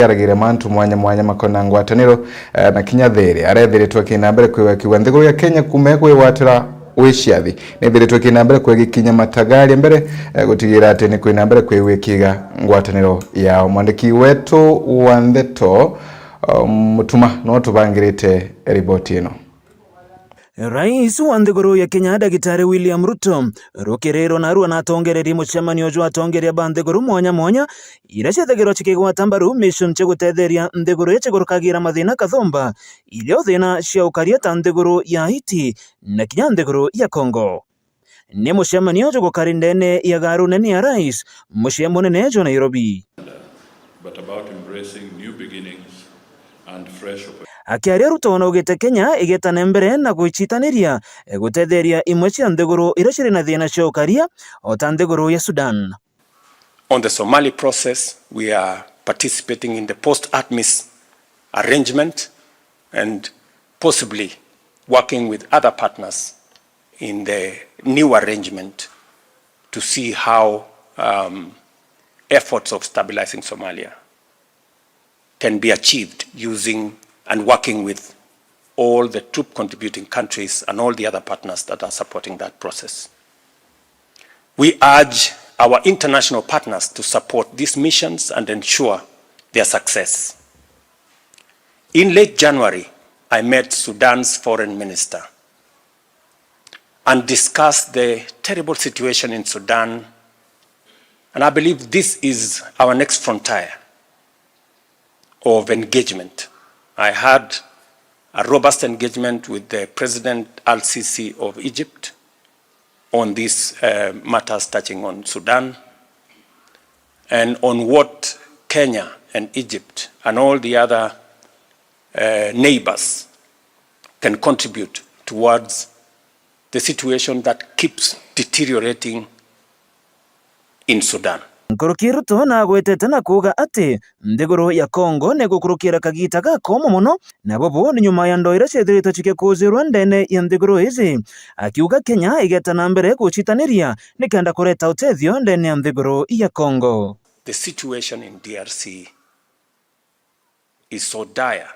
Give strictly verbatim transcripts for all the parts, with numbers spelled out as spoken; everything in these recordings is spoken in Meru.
aragire mantu mwanya mwanya makona ngwataniro, eh, na kinya thiiri. Arethiritwe akina mbere kwiwa kiuga nthiguru ya Kenya kuuma kwigwatira wi ciathi, nithiritwe ikina mbere kwegikinya matagaria mbere, eh, gutigira ati ni kwina mbere kwiwa ikiga ngwataniro yao. Mwandiki wetu wa ndeto, eh, Mutuma, no tubangirite riboti ino. Rais wa nthiguru ya Kenya, Dagitari William Ruto, rukiriro narua natongererie mucemanio jwa atongeria ba nthiguru mwanya mwanya, iria ciethagirwa cikigwata mbaru mission cia gutetheria nthiguru icigurukagira mathina kathumba, irio thina cia ukaria ta nthiguru ya Haiti na kinya nthiguru ya Congo. Ni mucemanio jugukari ndene ya garu nene ya rais, mucii munene jwa Nairobi. But about embracing new beginnings and fresh opportunities. Akiaria, Ruto naugite Kenya igetane mbere na gwicitaniria, eh, gutetheria imwe cia nthiguru iria ciri na thina cia ukaria, o ta nthiguru ya Sudan. On the Somali process, we are participating in the post-ATMIS arrangement and possibly working with other partners in the new arrangement to see how, um, efforts of stabilizing Somalia can be achieved using and working with all the troop contributing countries and all the other partners that are supporting that process. We urge our international partners to support these missions and ensure their success. In late January, I met Sudan's foreign minister and discussed the terrible situation in Sudan. And I believe this is our next frontier of engagement. I had a robust engagement with the President Al-Sisi of Egypt on these, uh, matters touching on Sudan and on what Kenya and Egypt and all the other, uh, neighbors can contribute towards the situation that keeps deteriorating in Sudan. Nkuruki, Ruto nagwetete na kuuga ati nthiguru ya Congo nigukurukira kagiita gakomo mono, na bubu ni nyuma ya ndoo iria ciethiritwe cikikuzirwa ndene ya nthiguru iji, akiuga Kenya igeta na mbere gucitaniria nikenda kureta utethio ndene ya nthiguru ya Congo. The situation in D R C is so dire.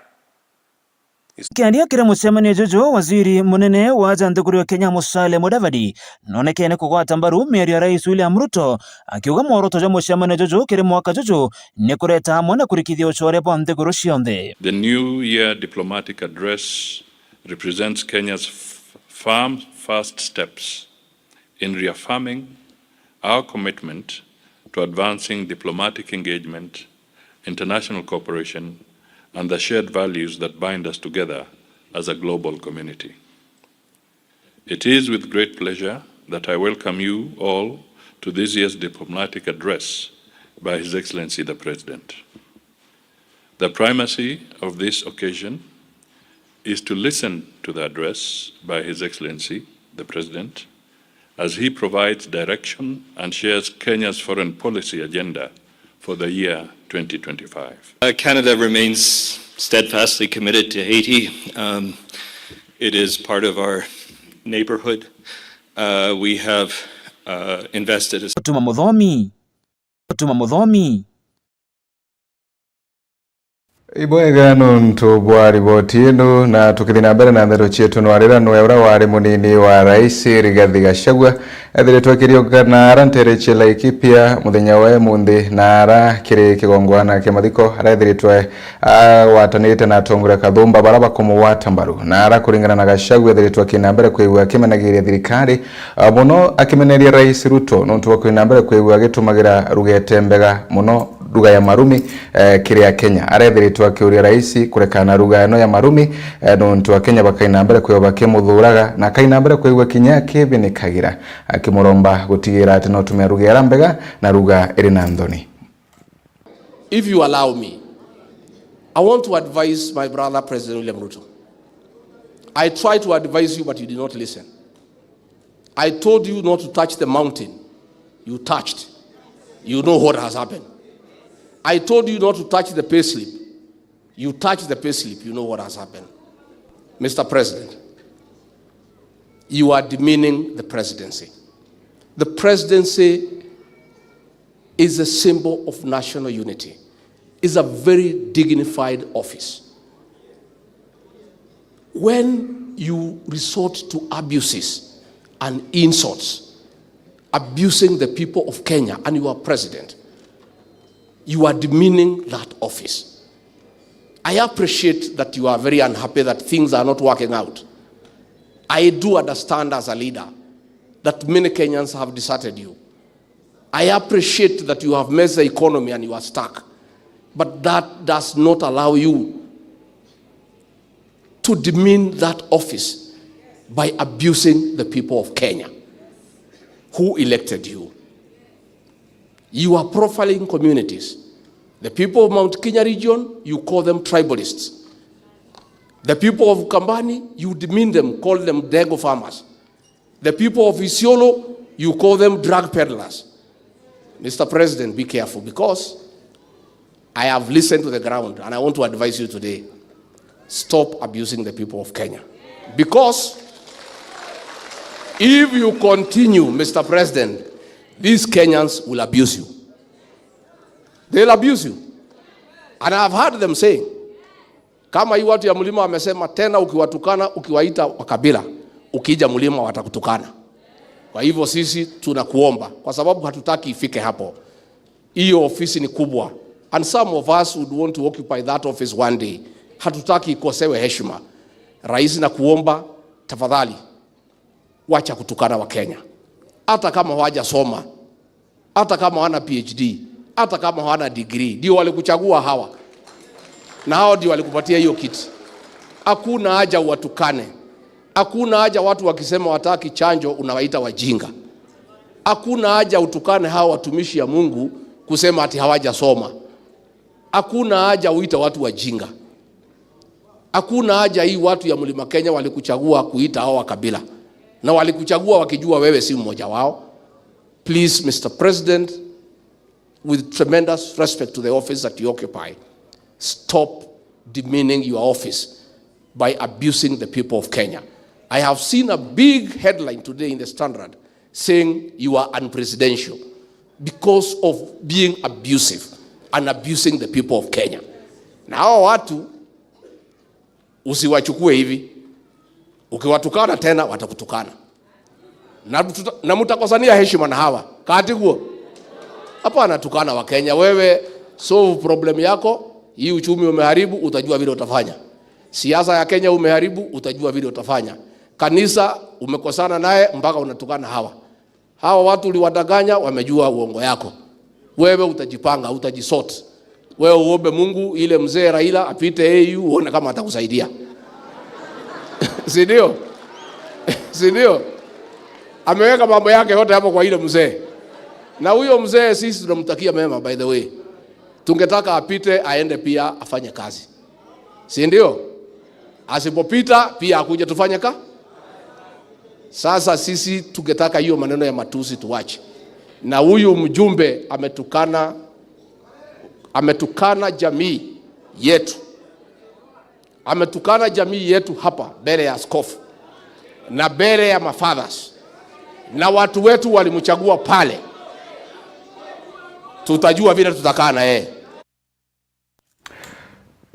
Akiaria kiri mucemanio juju, waziri munene wa ja nthiguru ya Kenya, Musalia Mudavadi, nonekene kugwata mbaru miario ya Rais William Ruto, akiuga mworoto jwa mucemanio juju kiri mwaka juju ni kureta amwe na kurikithia ucore bwa nthiguru cionthe. The New Year diplomatic address represents Kenya's f-, firm first steps in reaffirming our commitment to advancing diplomatic engagement, international cooperation, and the shared values that bind us together as a global community. It is with great pleasure that I welcome you all to this year's diplomatic address by His Excellency the President. The primacy of this occasion is to listen to the address by His Excellency the President as he provides direction and shares Kenya's foreign policy agenda for the year twenty twenty-five. Uh, Canada remains steadfastly committed to Haiti. Um, it is part of our neighborhood. Uh, we have, uh, invested a Tuma Muthomi. Tuma Muthomi. Ibwega nontu bwa riboti ino, na tukithi na mbere na ndeto cietu, nwarira nwe uria wari munini wa rais Rigathi Gachagua ethiritwe akiriuka na ara ntere cia Laikipia muthenya wa emunthi, na ara kiri kigongwana kia mathiko arethiritwe agwatanirite na atongoria kathumba bara bakumugwata mbaru, na ara kuringana na Gachagua ethiritwe akina mbere kwigua akimenagiria thirikari, ah, muno akimeneria Rais Ruto nontu bwa kwina mbere kwigua agitumagira ruga ite mbega muno, ruga ya marumi, eh, kiri Akenya. Arethiritwe akiuria rais kurekana ruga ino ya marumi, eh, nontu Akenya bakaina mbere kwigua bakimuthuraga na akaina mbere kwigua kinya akibininkagira, akimuromba gutigira ati no tumia ruga ira mbega na ruga iri na nthoni. If you allow me, I want to advise my brother President William Ruto. I tried to advise you, but you did not listen. I told you not to touch the mountain. You touched. You know what has happened. I told you not to touch the payslip. You touch the payslip, you know what has happened. Mister President, you are demeaning the presidency. The presidency is a symbol of national unity. is a very dignified office. When you resort to abuses and insults, abusing the people of Kenya and your president, you are demeaning that office. I appreciate that you are very unhappy that things are not working out. I do understand as a leader that many Kenyans have deserted you. I appreciate that you have messed the economy and you are stuck. But that does not allow you to demean that office by abusing the people of Kenya who elected you. You are profiling communities. The people of Mount Kenya region, you call them tribalists. The people of Ukambani, you demean them, call them dengu farmers. The people of Isiolo, you call them drug peddlers. Mister President, be careful, because I have listened to the ground and I want to advise you today. Stop abusing the people of Kenya. Because if you continue, Mister President, these Kenyans will abuse you. They'll abuse you. And I've heard them saying, kama hii watu ya mlima wamesema tena, ukiwatukana, ukiwaita wa kabila, ukija mlima watakutukana. Kwa hivyo sisi tunakuomba, kwa sababu hatutaki ifike hapo. Hiyo ofisi ni kubwa. And some of us would want to occupy that office one day. Hatutaki ikosewe heshima. Rais, nakuomba, tafadhali, wacha kutukana wa Kenya. Hata kama hawajasoma, hata kama hawana P H D, hata kama hawana degree, ndio walikuchagua hawa. Na hao ndio walikupatia hiyo kiti. Hakuna haja uwatukane. Hakuna haja watu wakisema wataki chanjo unawaita wajinga. Hakuna haja utukane hawa watumishi ya Mungu kusema ati hawajasoma. Hakuna haja uita watu wajinga. Hakuna haja hii watu ya Mlima Kenya walikuchagua kuita hao wa kabila. Na walikuchagua wakijua wewe si mmoja wao. Please, Mister President, with tremendous respect to the office that you occupy, stop demeaning your office by abusing the people of Kenya. I have seen a big headline today in the Standard saying you are unpresidential because of being abusive and abusing the people of Kenya. Na hao watu usiwachukue hivi. Ukiwatukana tena, watakutukana. Na tuta-, na mtakosania heshima na hawa. Kati guo? Hapana, tukana wa Kenya. Wewe solve problem yako, hii uchumi umeharibu, utajua vile utafanya. Siasa ya Kenya umeharibu, utajua vile utafanya. Kanisa umekosana naye mpaka unatukana hawa. Hawa watu uliwadanganya, wamejua uongo yako. Wewe utajipanga, utajisort. Wewe uombe Mungu ile mzee Raila apite A U, uone kama atakusaidia. Si ndio? Si ndio? Ameweka mambo yake yote hapo kwa ile mzee. Na huyo mzee sisi tunamtakia mema, by the way. Tungetaka apite, aende pia afanye kazi. Si ndio? Asipopita, pia akuje tufanye ka-. Sasa sisi tungetaka hiyo maneno ya matusi tuwache. Na huyu mjumbe ametukana, ametukana jamii yetu. Ametukana jamii yetu hapa mbele ya askofu na mbele ya mafathers. Na watu wetu walimchagua pale. Tutajua vile tutakaa na yeye.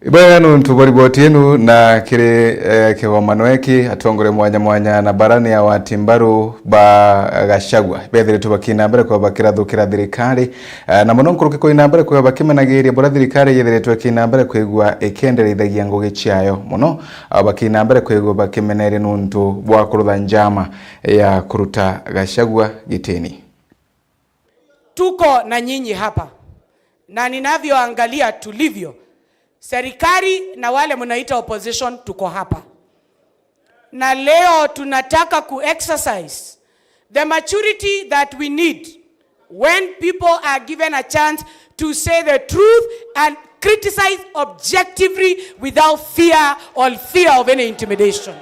Ibwega nuntu bwa riboti enu na kiri, eh, kigomano eki, atongoria mwanya mwanya na barani ya wati mbaru ba Gachagua bethiritwe bakina mbere kwa bakirathukira thirikari, eh, na muno nkuruki kuina mbere kwa bakimenagiria bura thirikari yethiritwe kina mbere kwigua ikiendereithagia ngugi ciayo muno, abo bakina mbere kwigua bakimeneria nuntu bwa kurutha njama ya kuruta Gachagua gitini. Tuko na nyinyi hapa. Na ninavyoangalia tulivyo, serikali na wale mnaita opposition, tuko hapa. Na leo tunataka ku exercise the maturity that we need when people are given a chance to say the truth and criticize objectively without fear or fear of any intimidation.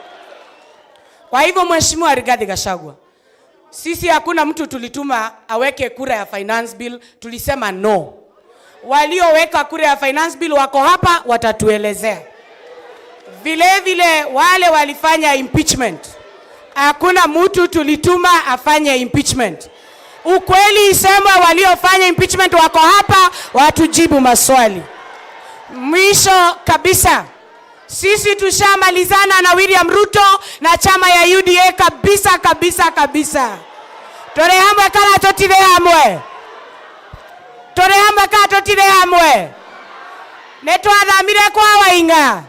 Kwa hivyo, Mheshimiwa Rigathi Gachagua, sisi hakuna mtu tulituma aweke kura ya finance bill, tulisema no. Walioweka kura ya finance bill wako hapa, watatuelezea. Vile vile wale walifanya impeachment, hakuna mtu tulituma afanye impeachment. Ukweli isemwe, waliofanya impeachment wako hapa, watujibu maswali. Mwisho kabisa, sisi tushamalizana na William Ruto na chama ya U D A kabisa, kabisa, kabisa. Turi hamwe kana tutiri hamwe? Turi hamwe kana tutiri hamwe? Ni twathamire kwa Waing'a?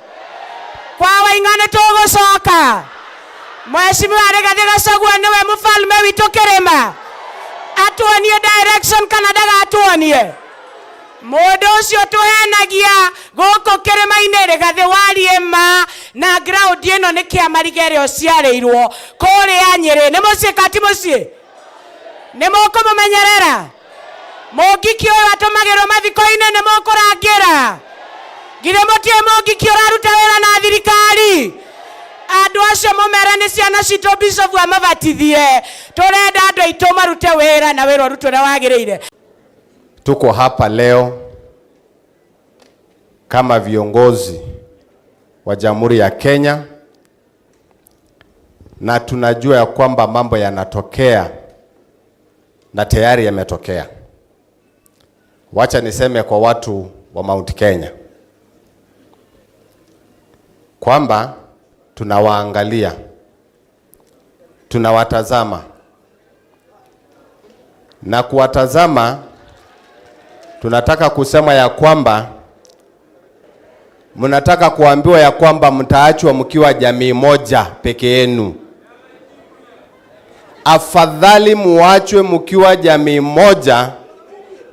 Kwa Waing'a ni tugucoka? Mheshimiwa Rigathi Gachagua niwe mfalme witu kirima? Atuonie direction kana ndagatuonie? Mundu ucio tuhenagia guku kirima-ini, Rigathi warie ma, na ground ino ni Kiamariga iria uciarirwo kuria Nyeri. Ni mucii kana ti mucii? Ni mukumumenyerera? Mungiki uyu atumagirwo mathiko-ini ni mukurangira? Githii mutii mungiki uraruta wira na thirikari? Andu acio mumere ni ciana citu, Bishop amabatithie. Turenda andu aitu marute wira, na wira urutwe uria wagirire. Tuko hapa leo kama viongozi wa Jamhuri ya Kenya, na tunajua ya kwamba mambo yanatokea na tayari yametokea. Wacha niseme kwa watu wa Mount Kenya kwamba tunawaangalia, tunawatazama. Na kuwatazama, tunataka kusema ya kwamba mnataka kuambiwa ya kwamba mtaachwa mkiwa jamii moja peke yenu. Afadhali muachwe mkiwa jamii moja,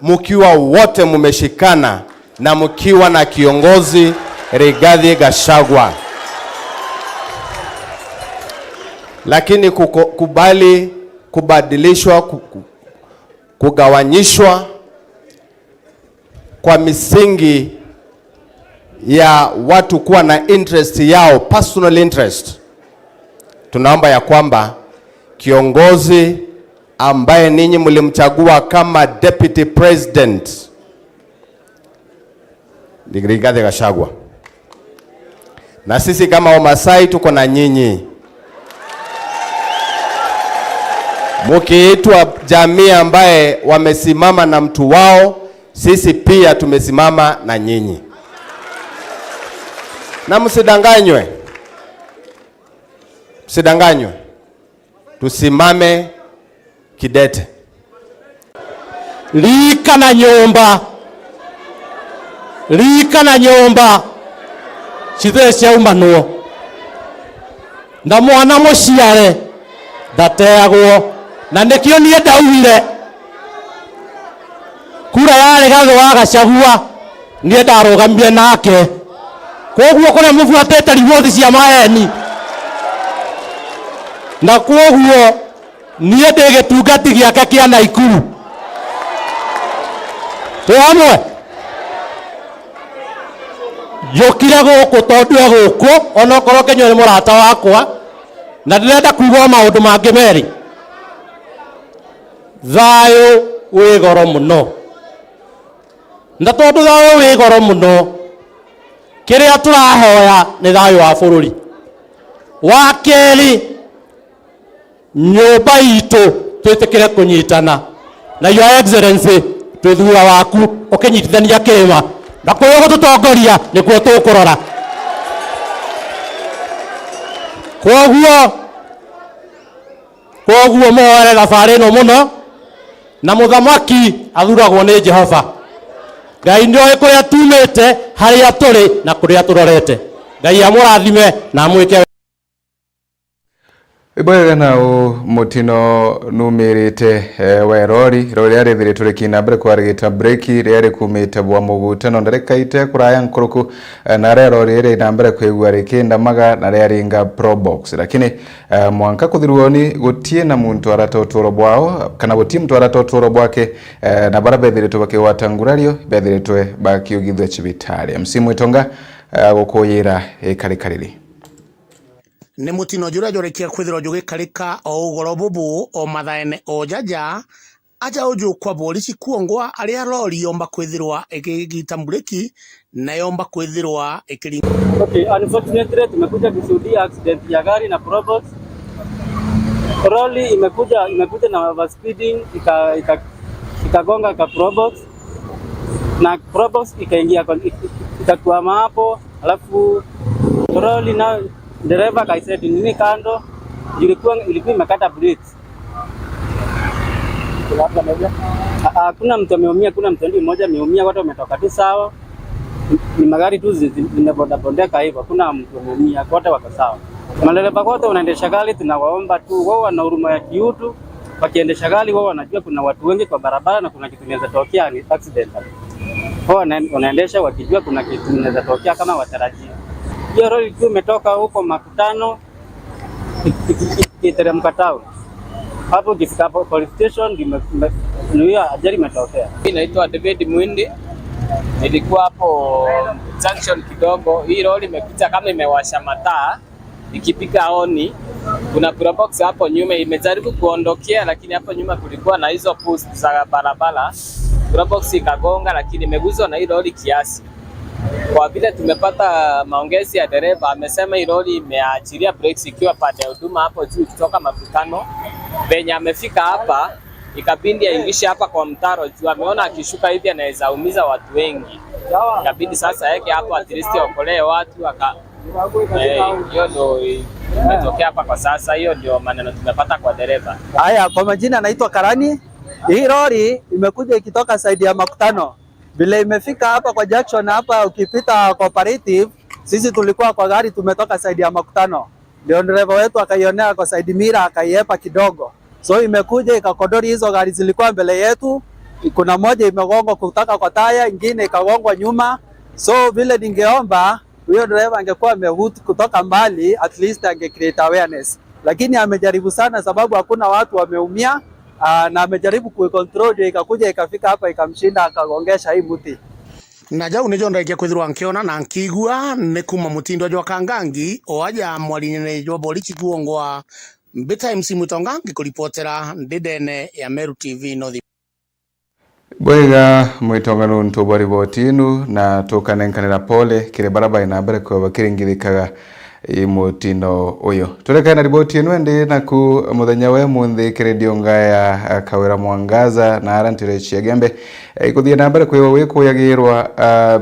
mkiwa wote mmeshikana na mkiwa na kiongozi Rigathi Gachagua. Lakini kuko-, kubali kubadilishwa, ku-, ku-, kugawanyishwa kwa misingi ya watu kuwa na interest yao, personal interest, tunaomba ya kwamba kiongozi ambaye ninyi mlimchagua kama deputy president ni Rigathi Gachagua. Na sisi kama Wamasai tuko na nyinyi. Mukiitwa jamii ambaye wamesimama na mtu wao, sisi pia tumesimama na nyinyi. Na msidanganywe. Msidanganywe. Tusimame kidete. Ririkana nyomba. Ririkana nyomba. Cithe ciaumanwo. Na mwana muciare ndateagwo. Na nikio nie ndaugire, kura yari Rigathi wa Gachagua, nie ndarugamie nake. Koguo kuria mubuatite riboti cia maeni. Na koguo nie ndi gitungati giake kia Naikuru. Twi hamwe? Njukire guku tondu e guku, onokorwo Kenya ni murata wakwa, na ndirenda kuuga o maundu mangi meri. Thayu wi goro muno. Na tondu thayu wi goro muno, kiria turahoya ni thayu wa bururi. Wa keri, nyumba itu twitikire kunyitana. Na Your Excellency, twi thutha waku ukinyitithania kirima. Na kuria ugututongoria nikuo tukurora. Kwoguo, kwoguo mwoere thabari ino muno, na muthamaki athuragwo ni Jehova. Ngai nioe kuria tumite, haria turi, na kuria turorete. Ngai amurathime na amwike. Ibwega nau mutino numirite, eh, wa rori, rori riria rithiritwe rikina mbere kwarigita breki, riria rikumite bwa muguta, no ndarikaite kuraya nkuruku, eh, na riria rori riri na mbere kwigua rikindamaga na riaringa Probox. Lakini, eh, mwanka kuthirwa uni gutie na muntu arata uturo bwao, kana gutie muntu arata uturo bwake, eh, na bara bethiritwe bakigwata ngurario, bethiritwe bakiugithua cibitari. M C Mwitonga, eh, gukuyira ikarikariri. Ni mutino juria jurikia kwithirwa jugikarika o ugoro bubu o mathaene o jaja, aja ujukwa borisi kuongwa aria lori yomba kwithirwa ikigita mbureki na yomba kwithirwa ikiringa. Okay, unfortunately tumekuja kushuhudia accident ya gari na Probox. Lori imekuja, imekuja na overspeeding, ika-, ika-, ikagonga ka Probox. na probox ikaingia kwa, ik-, ik-, ikakwama hapo, alafu lori na dereva akaiset nini kando, ilikuwa, ilikuwa imekata brakes. Kuna watu wameumia? Ah, ah, hakuna mtu ameumia, kuna mtu hadi mmoja ameumia, watu wametoka tu sawa. Ni, ni magari tu zi-, zi-, zimebondabondeka hivyo, hakuna mtu ameumia, wote wako sawa. Madereva wote wanaendesha gari, tunawaomba tu, wao wana huruma ya kiutu, wakiendesha gari, wao wanajua kuna watu wengi kwa barabara na kuna kitu inaweza tokea, ni accident. Wao wana-, wanaendesha wakijua kuna kitu inaweza tokea kama watarajia. Hiyo lori tu imetoka huko Makutano, ik-, ik-, ik-, ikiteremka town. Hapo ukifika hapo police station, ndio ime-, ime-, ndio hiyo ajali imetokea. Mimi naitwa David Mwindi. Nilikuwa hapo junction kidogo. Hii lori imekuja kama imewasha mataa, ikipika honi. Kuna probox hapo nyuma imejaribu kuondokea, lakini hapo nyuma kulikuwa na hizo post za barabara. Probox ikagonga, lakini imeguswa na hii lori kiasi. Kwa vile tumepata maongezi ya dereva, amesema hii lori imeachilia brakes ikiwa pande ya huduma hapo juu kutoka Makutano. Venye amefika hapa, ikabidi aingishe hapa kwa mtaro juu ameona akishuka hivi anaweza umiza watu wengi. Ikabidi sasa yeke hapo at least aokolee watu, aka-, eh, hiyo ndio imetokea hapa kwa sasa, hiyo ndio maneno tumepata kwa dereva. Haya, kwa majina naitwa Karani. Hii lori imekuja ikitoka side ya Makutano. Vile imefika hapa kwa junction hapa, ukipita Cooperative, sisi tulikuwa kwa gari, tumetoka side ya Makutano, ndio dereva wetu akaionea kwa side mirror, akaiepa kidogo. So imekuja ikakodori hizo gari zilikuwa mbele yetu, kuna moja imegongwa kutoka kwa taya, ingine ikagongwa nyuma. So vile ningeomba huyo dereva angekuwa amehut kutoka mbali, at least ange create awareness, lakini amejaribu sana sababu hakuna watu wameumia. Ah, na amejaribu kuicontrol ndio ikakuja ikafika hapa ikamshinda akagongesha hii mti. Na jau nijo ndaikia kwithirwa nkiona na nkiigua ni kuma mutindwa jwa Kangangi, o aja mwarinene jwa borichi kuongwa. Mbita M C Mwitonga ngikuripotera ndi ndene ya Meru T V North. Bwega Mwitonga nuntu bwa riboti inu, na tukanenkanira pole kiri bara bai na mbere kweba kiringithikaga i mutino uyu. Turekae na riboti inu indi naku muthenya wa umunthi kiri ndionga ya, ah, Kawira Mwangaza na ara ntere cia Gembe, eh, ikuthie na mbere kwibwa wikuyagirwa, ah,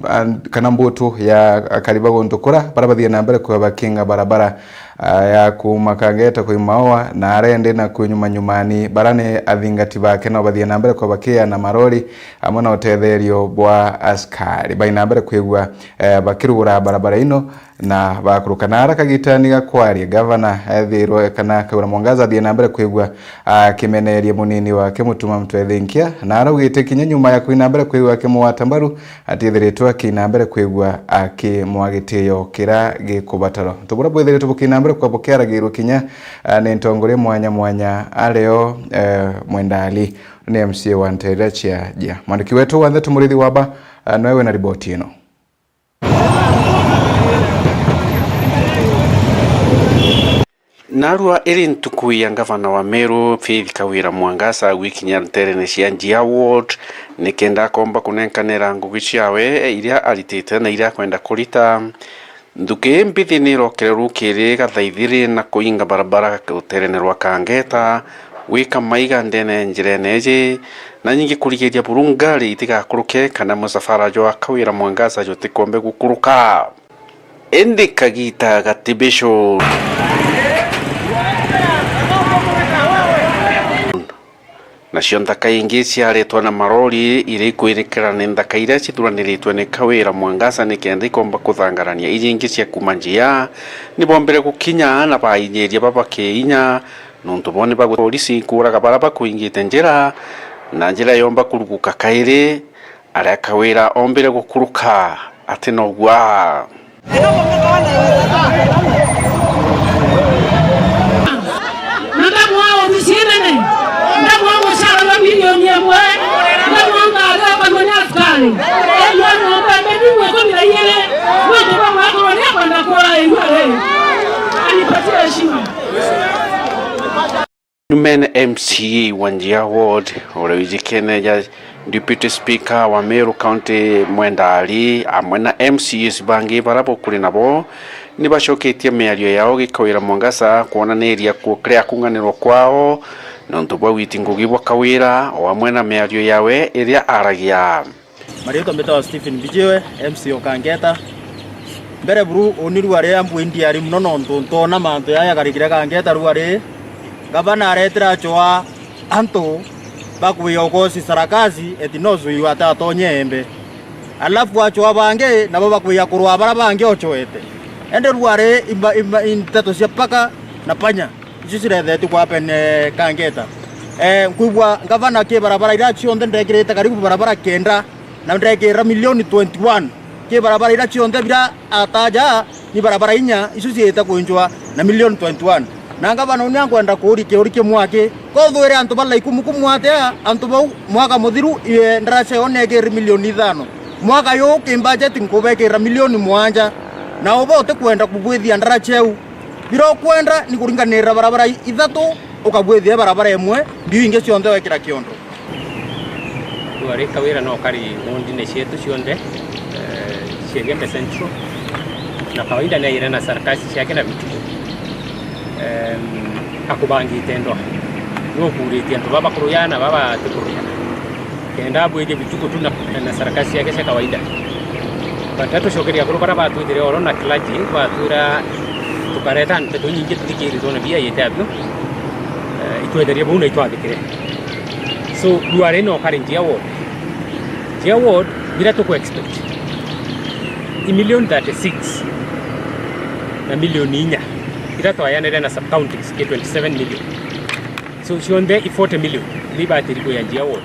an-, kana mbutu ya akari ba guntu kura bara bathie na mbere kweba kinga barabara, ah, ya kuuma Kangeta kwi Maua na arendi na kwi nyuma nyumani bara ni athingati bake no bathie na mbere kweba kia na marori amwe na utetherio bwa askari bai na mbere kwigua, eh, bakirugura barabara ino na bakuruka. Na ara kagitani ga kwaria, gavana ethirwe kana Kawira Mwangaza athie na mbere kwigua akimeneria munini wake Mutuma Mutwe Thinkia, na araugite kinya nyuma ya kwina mbere kwigua akimugwata mbaru, atithiritwe akina mbere kwigua akimwa gitio kira gikubatarwa. Untu buria bwithiritwe bukina mbere kwa bukiaragirwo kinya, ah, ni ntongoria mwanya mwanya ario, eh, Mwenda Ali, ni M C A wa Nteere cia Jia. Mwandiki wetu wa ndeto Murithi Waba, ah, noe wina riboti ino. Narua iri ntuku ya ngavana wa Meru, Faith Kawira Mwangaza, gwikinya nterene cia Njia Ward, nikenda akomba kunenkanira ngugi ciawe iria aritite na iria akwenda kurita. Nthuki mbithi ni irokire rukiri gathaithiri na kuinga barabara ruterene rwa Kangeta, gwika maiga ndene njirene iji, na nyingi kurigiria buru ngari itigakuruke kana musafara jwa Kawira Mwangaza jutikombe gukuruka. Indi kagita gatibicu. Nacio nthaka ingi ciaretwa na marori iria ikwirikira ni nthaka iria cithuraniritwe ni Kawira Mwangaza nikenda ikomba kuthangarania iria ingi cia kuma Njia, nibombire gukinya na bainyiria babakiinya, nontu bo ni bagu-, polisi kuuraga baria bakuingite njira, na njira yomba kuruguka kairi. Aria Kawira ombire gukuruka ati nogua. Na ndamwaa obici inene, ndamwaa mucara jwa milioni imwe, ndamwaa ngari akorwa ni askari. Ethirwa ng'ombe mbe ni mwekumi na igiri, nontu bamwe akorwa ni akwenda kuura irua ri. Anipatie heshima. Nyumene M C A wa Njia Ward, uria wijikene ja Deputy Speaker wa Meru County Mwenda Ali, amwe na M C As bangi baria bukuri nabo, ni bacoketie miario yao gi Kawira Mwangaza kwonaniria ku-, kuria kung'anirwa kwao nontu bwa witi ngugi bwa Kawira, o amwe na miario yawe iria aragia. Mariitwa mbitawa Stephen Mbijiwe, M C o Kangeta. Mbere buru, uni rua ri ambui ndiari mono nontu ntoona mantu jaa jakarikire Kangeta rua ri. Ngavana aretire acwaa antu bakwija ukosi sarakasi eti no Zui atatonye embe. Alafu acwaa bangi nabo bakwija kurwaa bara bangi ocwete. Indi rua ri imba-, imba-, nteto cia paka na panya. Icio cirethetue kwa Pene Kangeta. Eh, nkwigua ngavana ki barabara iria cionthe ndekirite karibu barabara kenda, na ndekira milioni twenty one. Ki barabara iria cionthe bira ataja ni barabara inya, icio ciite kwinjwa na milioni twenty one. Na ngavana uni ankwenda kuuria kiuri kimwe aki, kothwire antu ba Laikumukumu atia, antu bau mwaka muthiru, i ndaraca yo nekiri milioni ithano. Mwaka yu ki budget nkubekira milioni mwanja. Na uba utikwenda kubwithia ndaraca iu, Bira ukwenda ni kuringanirira barabara i-, ithatu, ukabwithia barabara imwe, mbiu ingi cionthe wekira kiondo. Rua ri kawira no kari wondine cietu cionthe, eh, cia Igembe Central. Na kawaida ni aire na sarakasi ciake na bituku. Em, akubangite ndwa. Ni ukuuritie antu baba kuruya na baba ti kuruya. Kenda abwithie bituku tu na, na sarakasi ciake cia kawaida. But atucokeria akuru baria batwithire oro na clergy, batwira tukareta nteto nyingi tuthikiritwe na bia yite abio. Eh, itwetherie bau na itwathikire. So, rua ri no kari Njia ward. Njia ward, bira tuku expect. I million thirty-six na milioni inya. Ira twayanire na sub counties, ki twenty-seven million. So, cionthe i forty million, iria ibatiri kwija Njia ward.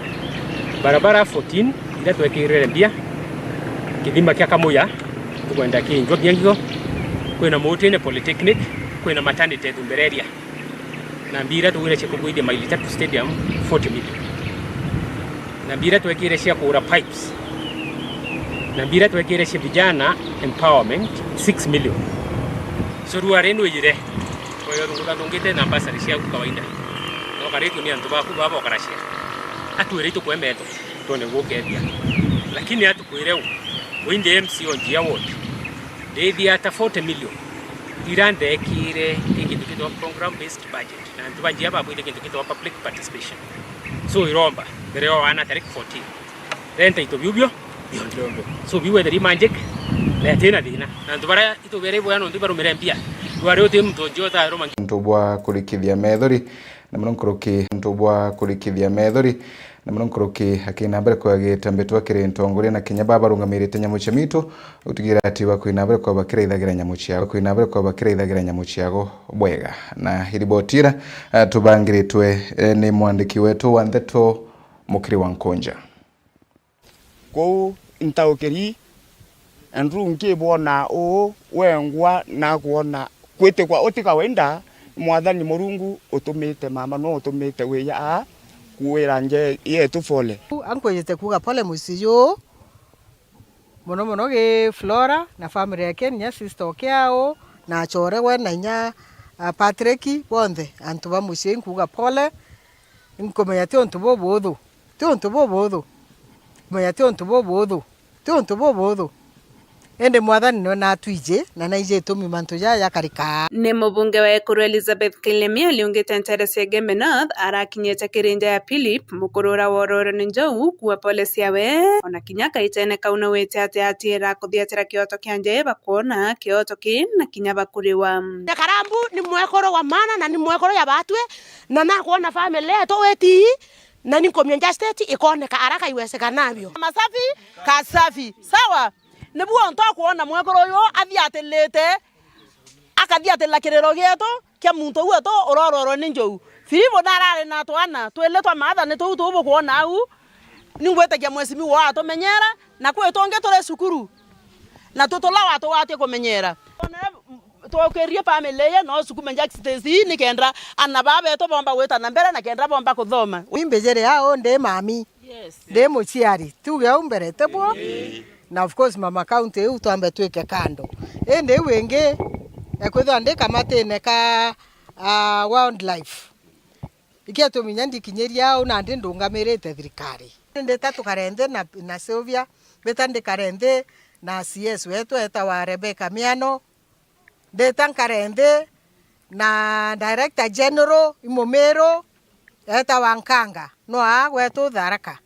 Barabara fourteen, iria twekirire mbia, kithima kia Kamuya, tukwenda kinjwa kia ngigo, kwina Mutine Polytechnic, kwina maternity Thumbereria. Na mbia iria tugwire cia kugwithia Maili Tatu Stadium, forty million. Na mbia iria twekire cia kugura pipes. Na mbia iria twekire cia vijana empowerment, six million. So rua ri nwiyire, kwa hiyo thungutha thungite na bursary ciaku kawaida. No karitwe ni antu baku baba okaracia. Atwire itukwemete. Twone gukethia. Lakini atukwire u, we ndi M C o Njia ward, ndithia ata forty million ira ndekire i kintu kitwa program based budget, na antu ba Njia babwite kintu kitwa public participation. So iromba, mbere yo wana tarik fourteen, renta itu biu bio bionthe. So biu wetheri magic, na yatina thina. Na antu baria itubere ibwega nontu barumire mbia. Rwari uti muntu Njia utaruma. Ntu bwa kurikithia methori, na mono nkuruki, ntu bwa kurikithia methori, na mono nkuruki akina mbere kwagita mbitwa kiri ntongoria na kinya baba barungamirite nyamu cia mitu, gutigira ati bakwina mbere kwa bakiraithagira nyamu ciago, kwina mbere kwa bakiraithagira nyamu ciago bwega. Na iriboti ira, eh, tubangiritwe, eh, ni mwandiki wetu wa ndeto Mukiri wa Nkunja. Kuu ntaukiri, Andrew nkibwona uu wengwa, nakwona kwitikwa uti kawaida. Mwathani Murungu utumite mama, no utumite wija aa kuwira nje yetu pole. Ankwejete kuuga pole mucii juu, mono mono gi Flora na family yake, nya sister oke au, na achore we na inya, ah, Patrick, bonthe antu ba mucii nkuuga pole. Nkumenya ti untu bubuthu, ti untu bubuthu, nkumenya ti untu bubuthu, ti untu bubuthu. Indi Mwathani niwe natwiji, na naiji itumi mantu jaa jakarikaa. Ni mubunge wa Ekuru Elizabeth Kilemi aliungite ntere cia Igembe North, arakinyite kiri nja ya Philip, mukuru uria wororwe ni njou, kuua pole ciawe. Ona kinya kaitene kau nawite ati atiira kuthiatira kioto kia nja, bakwona kioto ki na kinya bakuriwa. Nyakarambu ni mwekuru wa maana na ni mwekuru ya batwi, na nakwona family yetu iti, na ni nkumia nja state ikoneka araka iwezekana nabio. Masafi, kasafi. Sawa. Nibu untu akwona mwekuru uyu athiatirite, akathiatirira kiriro gietu kia muntu uu wetu urororwe ni njou. Filipo narari na twana twili twa maathani tuu tubukwona au. Ningwitikia mwesimi wao atumenyera, na kwi tungi turi cukuru, na tutulawa tugwatie kumenyera. Twokirie family ye no sukume Jack Stacy, ni kenda ana baa betu bomba gwita na mbere na kenda bomba kuthoma. Imbi jiri au ndi mami, yes, ndi muciari, tuge au mbere, ti bwo? Ii. Na of course mama county iu twambe twike kando. Indi iu ingi, ekwithwa ndi kamatine ka, ah, wildlife. Ikiatumi inya ndikinyiria au nandi ndungamirite thirikari. Ndita tukare nthi na, na Sylvia, mbita ndikare nthi na C S wetu etawa Rebecca Miano, ndita nkare nthi na Director General i Mumiru etawa Nkanga, no aa gwetu Tharaka.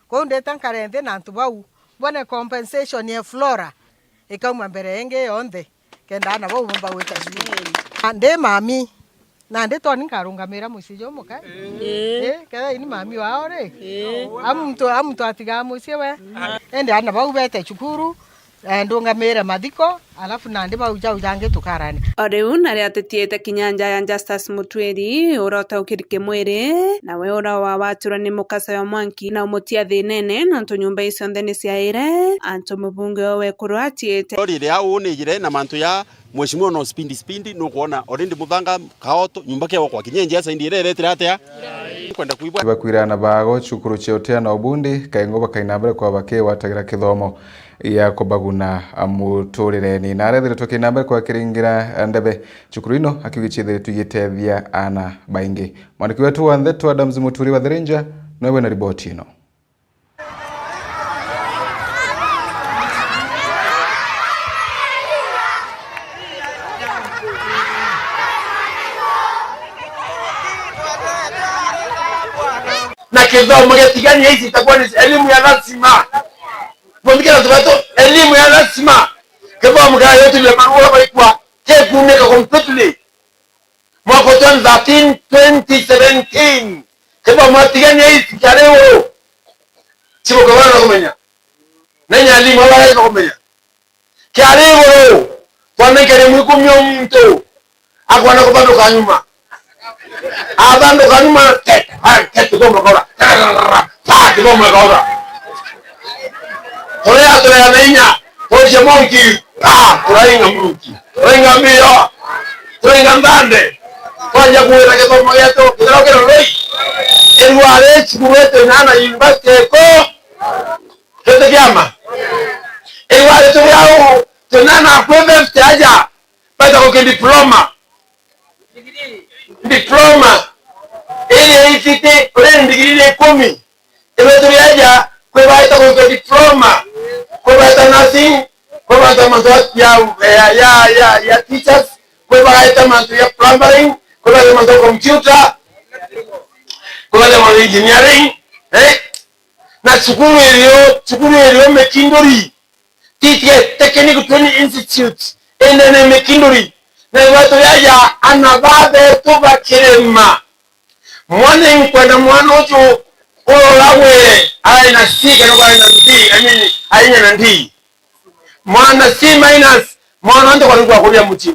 Kwou ndita nkare nthi na antu bau Bone compensation ya Flora ikauma mbere ingi yonthe, kenda ana bau bomba gwita cukuru. Na ndi mami, nandi toni nkarungamira mucii juu muka. Ii. Ii, kethira ini mami wao ri? Ii. A muntu, a muntu atigaa mucii we. Indi ana bau bete cukuru, eh, ndungamire mathiko, alafu nandi bau jau jangi tukarane. O riu nari atetiete kinya nja ya Justus Mutwiri, uria utaukiri kimwiri, nawe uria wawatirwe ni mukasa jwa mwanki na umutia thinene, nontu nyumba iu cionthe ni ciaire antu mubunge o wekuru atiite. Lori iria uunijire na mantu ya Mheshimiwa no spindi spindi, nukwona already muthanga kaoto, nyumba kiagwa kwa kinya njia saindi iria iretire atia? Kwenda kuibwa. Bakwira ana bao cukuru cia Otea na Obundi, kaingo bakaina mbere kwa bakiwatagira kithomo gia kubaguna muturireni. Na arethiritwe kina mbere kwa kiringira ndebe cukuru ino, akiuga ciithiritwe igitethia ana baingi. Mwandiki wetu wa ndeto Adams Muturi wa Thirinja, niwe wina riboti ino. Na kithomo gia tigania ici itakuwa ni elimu ya lazima. Mwandike na tubato, elimu ya lazima. Kithomo kia yote ile marua baikwa, kekunika completely. Mwaka wa twenty thirteen, twenty seventeen, kithomo tigania ici kiari iguru. Cibuke bwana kumenya. Na inya alimu aba bareeta kumenya. Kiari iguru, twanenkere mwikumia o muntu, akwana kubanduka nyuma. Abanduka nyuma, tet, tet, kithomo kaura. Pa, kithomo kaura. Turea, turea na inya, turie monki, pa, turainga monki. Turainga mbio. Turainga mbande. Twanja kuwira githomo gietu, kithira kira roi. Irware cukuru yetu inana university iko. Kete kiama. Irware tu biau, tunana kwe fifty aja. Baita kuki diploma. Diploma. Ile ifite, ule ndigiri ni ikumi. Ibetu biaja, kwi baita gwikwa diploma, kwi baita nursing, kwi baita mantu ya, ya, ya, ya, ya teachers, kwi baita mantu ya plumbering, kwi baita mantu ya computer, kwi baita mantu ya engineering, eh? Na cukuru irio, cukuru irio Mikinduri, T T S, Technical Training Institute, ende ni Mikinduri. Na ibetu biaja, ana babetu bakirema. Mwana inkwenda mwana uju uroragwe ari na C kana ari na D, I mean, ari na D. Mwana C minus, mwana nto kwa kwa kuria muti.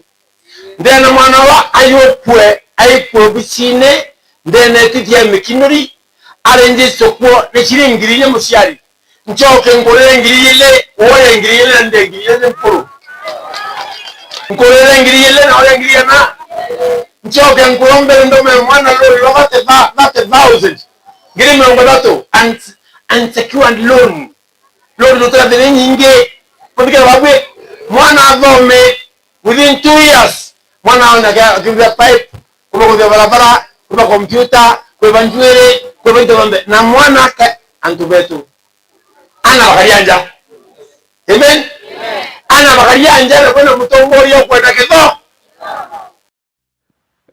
Ndena mwana wa ayukwe, aikwe obicine, ndena etithia Mikinuri, ari njiso kwo ni ciringi ngiri inya muciari. Ncoke nkurire ngiri ili, woye ngiri ili, na ndi ngiri ili mpuru. Nkurire ngiri ili, na woye ngiri ina. Ncoke nkurombere ndome mwana loan rwa thirty, thirty thousand. Ngiri mirongo ithatu, un-, unsecured loan. Loan rutira thiri nyingi. Kuthikira babwi, mwana athome within two years. Mwana aona akiuga pipe, kuma kuthia barabara, kuma computer, kwiba njuiri, kwiba into bambe. Na mwana ake, antu betu. Ana bakaria nja. Amen? Ana bakaria nja na kwina mutongoria ukwenda kitho.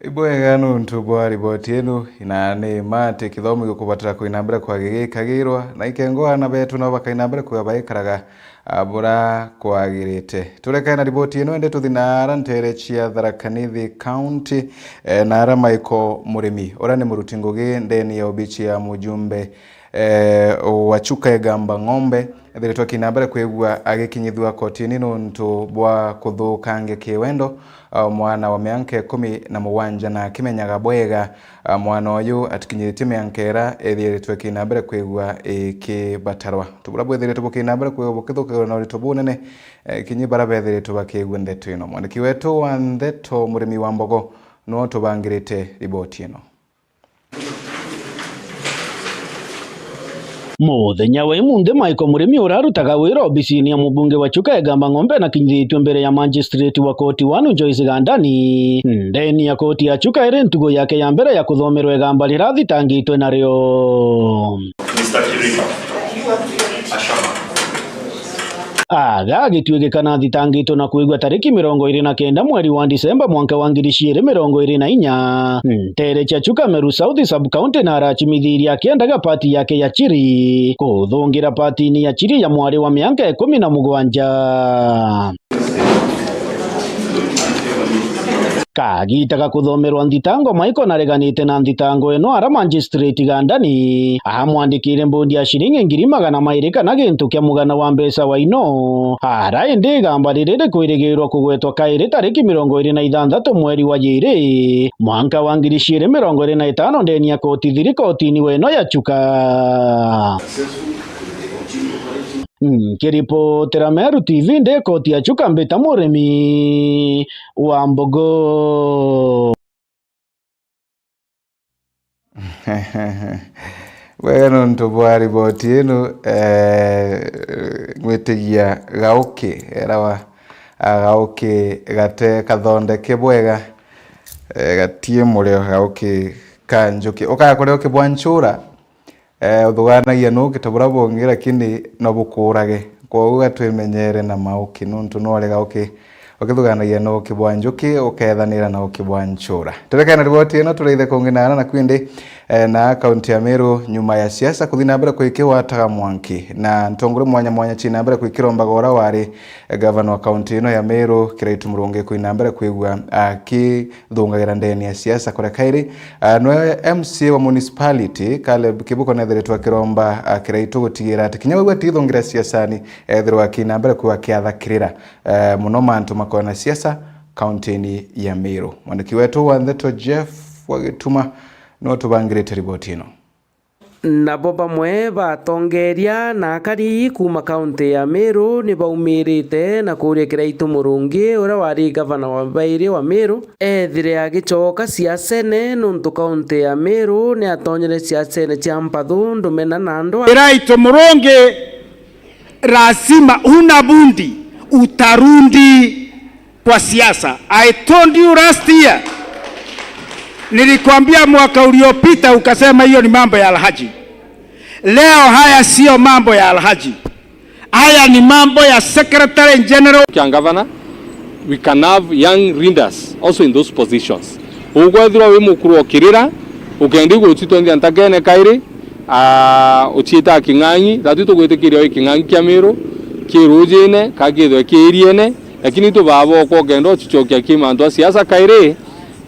Ibwega nuntu bwa riboti inu, na ni ma ati kithomo gikubatara kuina mbere kwa gigikagirwa, na ikengo ana betu nabo bakaina mbere kwa baikaraga, a, bura kwagirite. Turekae na riboti inu, indi tuthi na ara ntere cia Tharaka Nithi County, e, na ara Michael Murimi, uria ni muruti ngugi ndeni ya obici ya mujumbe eh, wa Chuka Igamba Ng'ombe, ethiritwe akina mbere kwigua agikinyithua kotini nuntu bwa kuthukangia kiwendo, ah, mwana wa mianka ikumi na mugwanja, na akimenyaga bwega, ah, mwana uyu atikinyiritie mianka ira ethiritwe akina mbere kwigua ikibatarwa. Untu buria bwethiritwe bukina mbere kwigua bukithukagirwa na urito bunene, eh, kinyi baria bethiritwe bakigua ndeto ino. Mwandiki wetu wa ndeto, Murimi wa Mbogo, niwe utubangirite riboti ino. Muthenya wa imunthi, Michael Murimi uria arutaga wira obisini ya mubunge wa Chuka Igamba Ng'ombe nakinyithitue mbere ya magistrate wa koti one Joyce Gandani, ndeni ya koti ya Chuka iri ntugo yake ya mbere ya kuthomerwa igamba rirathitangitwe nario. Mister Kirima. Ashama. Agagituikikana athitangitwe na kwigua tariki mirongo iri na kenda mweri wa Disemba mwanka wa ngiri ciiri mirongo iri na inya, ntere cia Chuka Meru South Sub-County na aracimithiria akiendaga pati yake ya Chiri kuthungira patini ya Chiri ya mwari wa mianka ikumi na mugwanja. Kagita ga kuthomerwa nthitango, Michael nareganite na nthitango ino ara magistrate Gandani amwandikire mbondi ya ciringi ngiri magana mairi kana gintu kia mugana wa mbeca wa ino. Ara indi igamba riri rikwirigirwa kugwetwa kairi tariki mirongo iri na ithanthatu mweri wa jiri mwanka wa ngiri ciiri mirongo iri na itano ndeni ya koti thiri kotini wa ino ya Chuka. Nkiripotera Meru T V ndi koti ya Chuka, mbita Murimi wa Mbogo. Bwega nontu bwa riboti ino, eh, ngwitigia gauki, erawa, ah, gauki gate kathondeke bwega, eh, gatie murio, gauki ka njuki. Ukaya kuria uki bwa nchura, eh, uthuganagia nuki ta buria bungi, lakini no bukuurage. Kwoguo gatwimenyere na mauki, nontu no uri gauki ukithuganagia na uki bwa njuki, ukethanira na uki bwa nchura. Turekane na riboti ino, turaithe kungi na ana na kwindi, eh, na kaunti ya Meru, nyuma ya siasa kuthi na mbere kwikigwataga mwanki na ntongore mwanya mwanya ci na mbere kwikirombaga ura wari, eh, gavana wa kaunti ino ya Meru, Kiraitu Murungi, kwina mbere kwigua aki thungagira ndeni ya siasa kuria kairi. Ah, nwe M C A wa municipality, Caleb Kibuko, nethiritwe akiromba, ah, Kiraitu gutigira ati kinya we atithungira siasani, ethirwa akina mbere kwigua akiathakirira, eh, muno mantu makoona siasa kauntini ya Meru. Mwandiki wetu wa ndeto Jeff wa Gituma niwe utubangirite riboti ino. Nabo bamwe ba atongeria na akari kuuma kaunti ya Meru ni baumirite na kuuria Kiraitu Murungi, uria wari gavana wa bairi wa Meru, ethire agicoka siasene, nontu kaunti ya Meru ni atonyere siasene cia mpathu, ndumena na ndwa. Kiraitu Murungi, lazima, huna budi, utarudi kwa siasa. I told you last year, nilikwambia mwaka uliopita, ukasema hiyo ni mambo ya Alhaji. Leo haya sio mambo ya Alhaji. Haya ni mambo ya Secretary General. Kia Governor, we can have young leaders also in those positions. Ukwethirwa wi mukuru okirira, ukendi gucitwenthia ntakene kairi, aa, uciita king'ang'i, thatu tugwitikiria wi king'ang'i kia Miru, ki rujine, ka kithwe ki iriene, lakini tubaba okwa ukenda ucicokia ki mantu a siasa kairi,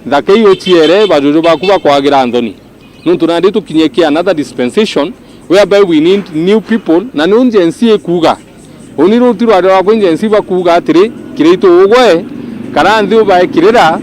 nthaka iu uciere bajuju baku bakwagira nthoni. Nontu nandi tukinyie ki another dispensation whereby we need new people, na niu Gen Z ikuuga. Uni ruti rwaria rwakwa Gen Z bakuuga atiri, Kiraitu ugwe, kara nthi ubae kirira,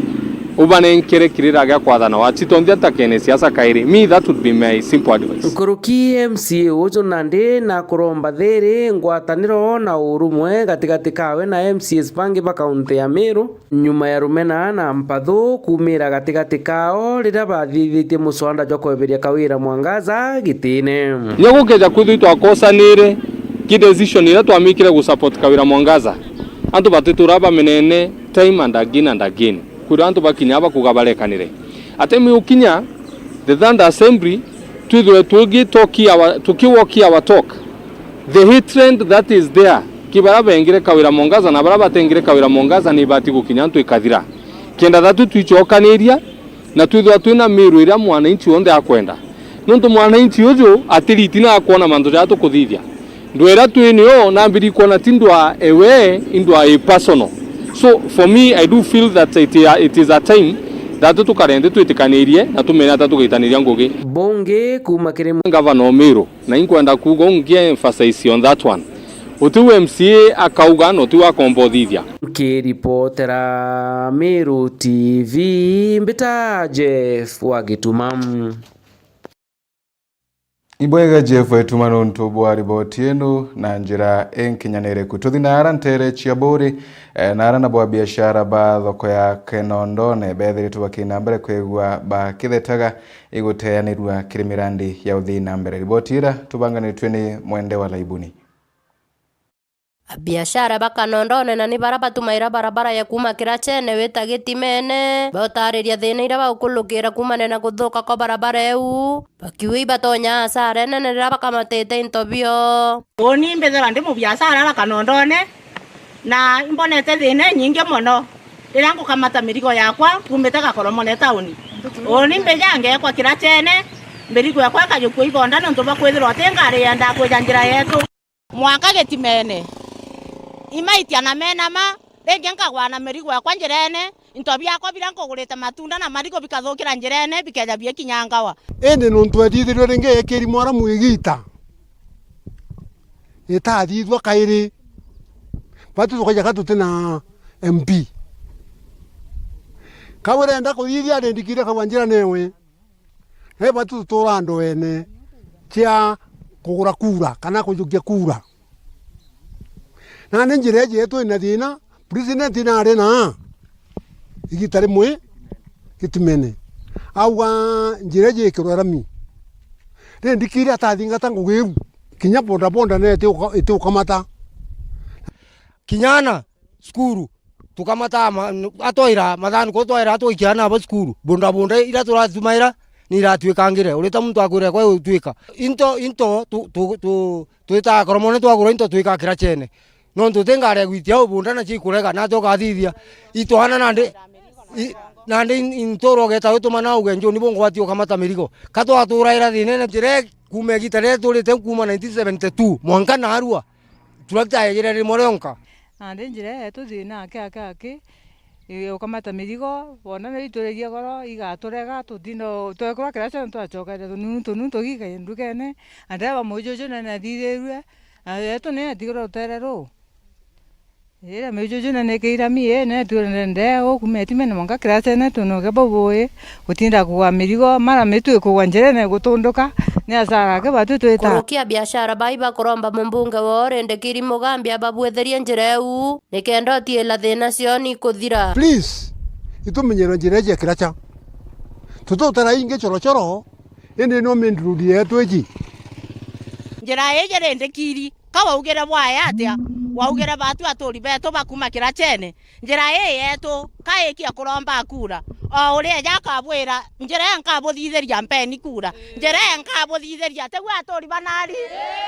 ubanenkere kirira gia kwathana wacitonthia ntakene siasa kairi. Me, that would be my simple advice. Nkuruki M C A uju nandi na kuromba thiri, ngwataniro na urumwe gatigati kawe na M C As bangi ba kaunti ya Meru. Nyuma ya rumena na mpathu kuumira gatigati kao riria bathithitie muswanda jwa kweberia Kawira Mwangaza gitine. Nya gukeja kwithwa itwakosanire ki decision iria twamikire gusupport Kawira Mwangaza, antu batitura bamenene time and again and again. Kwithwa antu bakinya bakuga barekanire. Atemi ukinya, the third assembly, twithwe tugi talk our, tuki walk our talk. The hatred that is there, ki baria bengire Kawira Mwangaza na baria batengire Kawira Mwangaza ni ibati gukinya antu ikathira. Kenda thatu twicokaniria na twithwa twina Miru iria mwananchi wonthe akwenda. Nontu mwananchi uju atiriti na akwona mantu jaa tukuthithia. Ndwera twi nio nambiri kwona ti ndwa ewe, indwa i personal. So for me, I do feel that it, it is a time that tukare nthi twitikanirie na tumenya ata tugaitaniria ngugi. Bungi kuuma kiri Ngavana o Miru, na inkwenda kuuga ungi emphasize on that one. Uti u M C A akauga na uti u akomba uthithia. Nkiripotera Miru T V, mbita Jeff wa Gituma. Ibwega Jeff Wetuma nontu bwa riboti ino na njira inkinyaniriku. Tuthi na ara ntere cia Buri, eh, na ara nabo abiashara ba thoko ya Kenondone bethiritwe bakina mbere kwigua bakithetaga iguteanirua kiri mirandi ya uthii na mbere. Riboti ira tubanganitue ni Mwende wa Laibuni. Abiashara ba Kanondone na ni bara batumaira barabara ya kuuma Kirachene wita Gitimene, bautariria thina iria baukulukira kuumania na kuthuka kwa barabara iu, bakiuga ibatonya asara inene riria bakamatite into bio. Uuni mbithirwa ndi mubiashara ara Kanondone, na imbonete thina inyingi mono riria ngukamata mirigo yakwa kuumite Gakoromone tauni. Uuni mbija ngekwa Kirachene, mirigo yakwa ikajukua igonda niuntu bwa kwithirwa ti ngari yendaa kwija njira yetu. Mwanka Gitimene. Imaitia na menama, ringi nkagwa na mirigo yakwa njirene, into biakwa biria nkugurite matunda na marigo bikathukira njirene, bikeja biekinyangawa. Indi nuntu ethithirio ringi ekiri mwaramu igita, itathithua kairi. Batu tukaija ka tuti na M P. Kau irenda kuthithia rindikire kagwa njira newe. He batu tutura ndoene cia kugura kura kana kujukia kura. Nandi njira iji yetu ina thina, president nari na igita rimwe Gitimene. Auga njira iji ikirwe rami. Rindikire atathingata ngugi iu, kinya bodaboda nayo itiuka-, itiukamata. Kinya ana cukuru, tukamata ma-, atwaira mathani kuu twaira atwikia ana abo cukuru, bundabunda iria turatumaira ni iratwikangire, urita muntu akwira kwa utwika. Into, into, tu, tu, tu, twitaga Koromone twagura into twika Kirachene. Nontu ti ngari ya gwitia au bunda na cikurega, na ati ukathithia. Itwana nandi, i, nandi in-, intura ugeta wituma na uge njuni bungwati ukamata mirigo. Ka twaturaira thinene njira kuuma igita riria turite kuuma nineteen seventy-two mwanka narua. Turakita yejire rimwe rionka. Nandi njira yetu thina aki, aki, aki, i, ukamata mirigo, wona ni ituririe goro, igaturega, tutinda, twekura Kirachene twacokeria tununu, tununu tugika ndukene, na ndireba mujuju nene athithirue, na yetu ni atigirwe rutere ruu. Iria mijuju nene ikiira mie, ni tuire ndee, ukuma Gitimene mwanka Kirachene, tunuke bubui, gutinda kugwa mirigo, mara mitu ikugwa njirene gutunduka, ni asara aki batu twita. Kurukia biashara bai bakuromba mumbunge woo Rindikiri Mugambi ababwitherie njira iu, nikenda utiila thina cio nikuthira. Please, itumenyere njira iji ya Kiracha. Tututara ingi chorochoro, indi no main road yetu iji. Njira iji Rindikiri, ka waugire bwaya atia? Waugire batu aturi betu bakuma Kirachene. Njira ii yetu, ka iki ya kuromba kura. O uria eja akabwira, njira ii nkabuthithiria mpeni kura. Njira ii nkabuthithiria, tigwe aturi banari?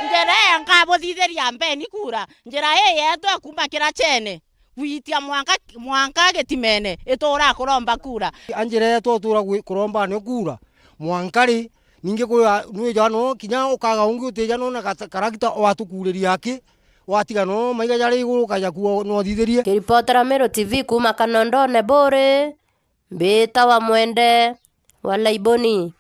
Njira ii nkabuthithiria mpeni kura. Njira ii yetu ekuma Kirachene gwitia mwanka, mwanka Gitimene, itura kuromba kura. A njira yetu utura gwi-, kuromba nio kura. Mwanka ri, ningi kwira, nwija no, kinya ukaga ungi utija no na gata-, karagita watukuuriria aki, watiga no maiga jari iguru ukaja kuo no uthithirie. Kiripotera Meru T V kuuma Kanondone Buri, mbitawa Mwende wa Laiboni.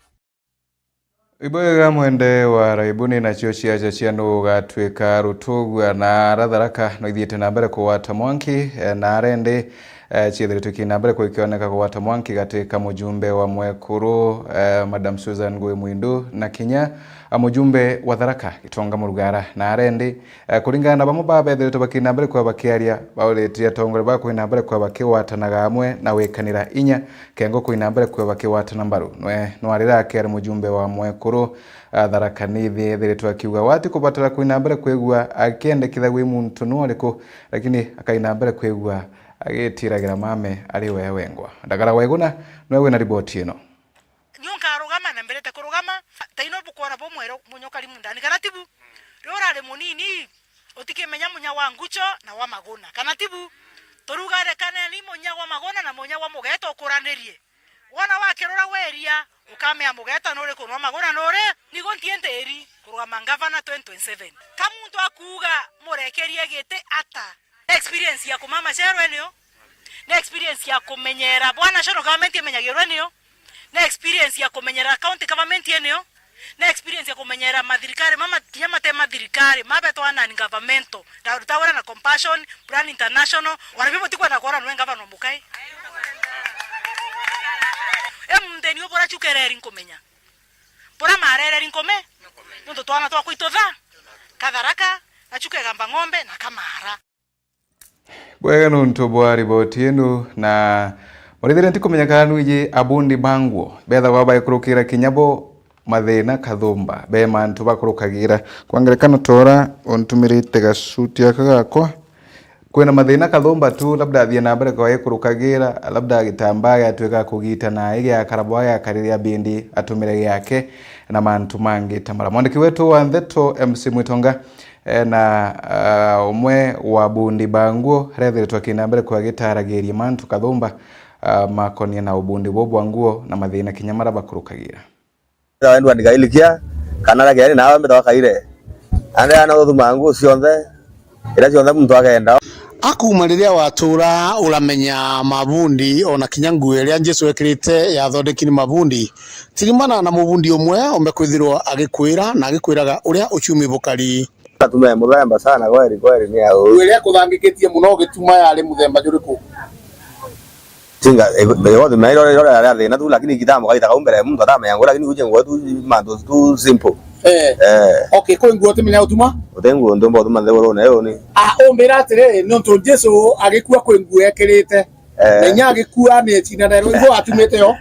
Ibwega Mwende wa Laiboni, nacio ciaca cia nu ugatwika rutugua na ara Tharaka no ithiite na mbere kugwata mwanki, eh, na arendi Eh, ciethiritwe kina mbere kukioneka kugwata mwanki gati ka mujumbe wa Mwekuru, eh, Madam Susan Ngui Mwindu, na kinya, ah, mujumbe wa Tharaka Gitonga Murugara na arendi. Eh, kuringana na bamwe ba bethiritwe bakina mbere kwa bakiaria, bauritirie atongoria ba kwina mbere kwa bakigwatanaga amwe na wikanira inya kengo kwina mbere kwa bakigwatana mbaru. Nwe nwarira akiari mujumbe wa Mwekuru, ah, Tharaka Nithi ethiritwe akiuga wati kubatara kwina mbere kwigua akiendekitha gwi muntu nu ariku, lakini akaina mbere kwigua agitiragira mame ari we wengwa. Ndagara Waiguna niwe wina riboti ino. Niu nkarugama na mberete kurugama, taino bukwona bumwero munyokari mundani, kana tibu? Riu urari munini, utikimenya munya wa ngucho na wa maguna, kana tibu? Turuga rekaneni munya wa maguna na munya wa mugeta ukuranirie. Wona wakirura weria, ukamea mugeta nuri kunwa maguna nuri, nigo ntie ntiri kurugama ngavana twenty twenty-seven. Ka muntu akuuga murekerie giti ata? Ni experience ya kumama cerwe niyo. Ni experience ya kumenyera bwana national government imenyagirwe niyo. Ni experience ya kumenyera county government niyo. Ni experience ya kumenyera mathirikari mama kinya mate mathirikari mabetwa non governmental. Ndaruta wira na Compassion, Plan International, ona bibo tikwenda kwona nwe ngavana mukai. E mundeni ubura chukereri nkumenya. Bura marereri nkume. Nuntu twana twakwa itutha. Katharaka, na chukegamba ng'ombe na kamara. Bwega nuntu bwa riboti inu, na murithire ntikumenya kana nwiji abundi ba nguo bethagwa baikurukira kinya bo Mathina Kathumba, be mantu bakurukagira. Kwa ngerekano, tora untumirite gacuti aka gakwa, kwina mathina Kathumba tu, labda athie na mbere kwa ikurukagira, labda gitambaa giatuika kugita na igiakara bwa giakarire bindi atumire giake na mantu mangi ta mara. Mwandiki wetu wa ndeto M C Mwitonga, eh, na, ah, umwe wa bundi ba nguo arethiritwe akina mbere kwa gitaragiria mantu Kathumba, ah, makonie na ubundi buu bwa nguo na mathina kinya mara bakurukagira. Ethirwa ndwandika ilikia, kana aria kiari nawe mbitagwa Kaire. Nandi ana uthumaa nguo cionthe, iria cionthe muntu akenda. Akuuma riria watura uramenya mabundi, ona kinya nguo iria Jesu ekirite yathondeki ni mabundi. Tirimana na mubundi umwe ombe kwithirwa agikwira na agikwiraga uria uchumi bukari. Atume muthemba sana, kweri, kweri, ni au. Nguo iria ikuthangikitie muno ugituma yari muthemba juriku? Tinga, eh, eh, othe mairo, iro, iro, iro, thina tu, lakini kitambo kaita kau mbere, muntu atamenya nguo, lakini uje nguo tu, mantu tu simple. Eh. Eh. Okay, kwi nguo utimenya utuma? Uti nguo ntumba utuma nthigurune yu ni. Ah, umbira atiri, nontu Jesu agikua kwi nguo ekirite. Eh. Na inya agikua ni cina na iro, nguo atumite yo.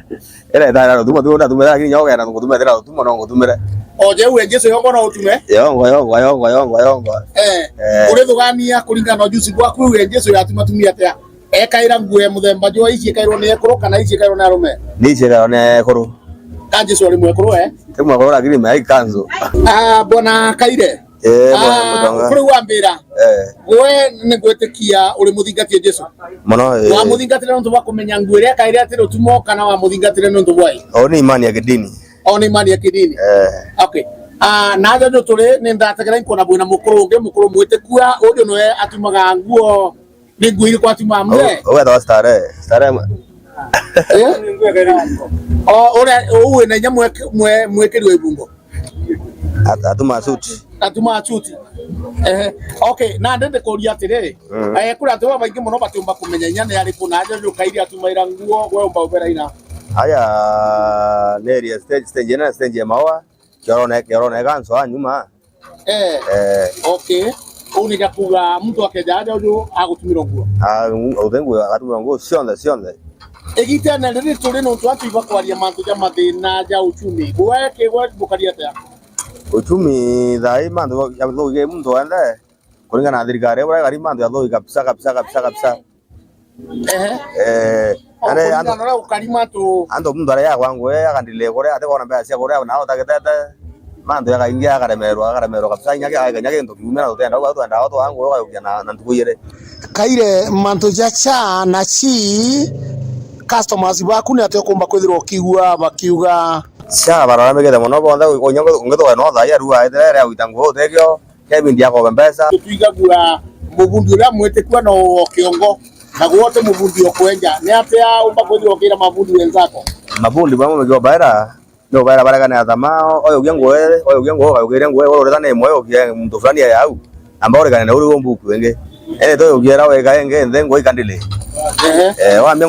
Ira itara utuma tu, ndatumira, lakini nyoga na ngutumira, itara utuma no ngutumire. O je, we Jesu yongo no utume? Yongo, yongo, yongo, yongo, yongo. Eh. Eh. Urithugania kuringana na ujuzi bwaku, we Jesu yatuma tumia atia? Ekaira nguo ya muthemba jwa ici ekairwo ni ekuru kana ici ekairwo ni arume? Ni ici ekairwo ni ekuru. Ka Jesu ari mwekuru, eh? Ti mwekuru, lakini me ai kanzu. Ah, Bwana Kaire. Eh, Bwana Mutonga. Kuri wambira. Eh. We ni ngwitikia uri muthingatie Jesu. Muno, eh. Wamuthingatire nontu bwa kumenya nguo iria ekaire ati rutumo kana wamuthingatire nontu bwai? O ni imani ya kidini. O ni imani ya kidini. Eh. Okay. Ah, na aja jo turi ni ndategera inkona bwina mukuru ungi, mukuru mwitikua, uju niwe atumaga nguo. Ni nguo iriku atumaa mzee? Ugetawa Starehe. Starehe. Eh? O, uria, uwe na inya mweke-, mwe-, mwekiri wa ibungo. At-, atuma suit. Atuma suit. Ehe. Okay, na ndende kuria atiri, mm, eh, kuri antu babaingi muno batiumba kumenya inya ni ariku na aja jukairi atumaira nguo, we umba ubera ina. Aya, ni area stage, stage ina, stage ya maua. Kiorone, kiorone ganso a nyuma. Eh. Eh. Okay. Uu ni ja kuuga muntu akeja aja uju agutumirwa nguo? Ah, u-, uthe nguo, agatumira nguo cionthe, cionthe. Igitene riri turi nontu antu ibakwaria mantu ja mathina ja uchumi. Gwe ki-, gwe bukari atia? Uchumi thaa ii mantu ja thugike muntu wenthe, kuringana na thirikari, uria igari mantu ja thugi kabisa, kabisa, kabisa, kabisa. Ehe. Eh, o, are, kuringana antu, na uria ukarima tu. Antu muntu aria yagwa nguo, akandile kuria, atikona mbeca cia kuria, na utagitete, mantu jakaingi akaremerwa, akaremerwa kabisa, inya ki-, inya kintu kiumira, tutenda uga, twenda o twa nguo, ugajukia na, na ntuku ijiri. Kaire, mantu ja cha na chi, customers baku ni atia ukumba kwithirwa ukiigua bakiuga? Cha barararamikite muno bonthe, unya ungi tugwe no thaa ii arua, eterere agwita nguo utekio. Kevin ndiakobe mbeca. Twigagua mubundi uria mwitikua no o kiongo, na gwote mubundi o kwenja. Ni atia umba kwithirwa ukira mabundi wenzako? Mabundi bamwe migio baera, ni ubaera baregane atha mao, oyukia nguo ere, oyukia nguo, oyukiria nguo ere, ururigane imwe, oyukie muntu fulani ya au. Amba urigane na uri umbuku ingi. Ere to yukiera wega ingi, nthe nguo ikandile. Ehe. Eh, wambia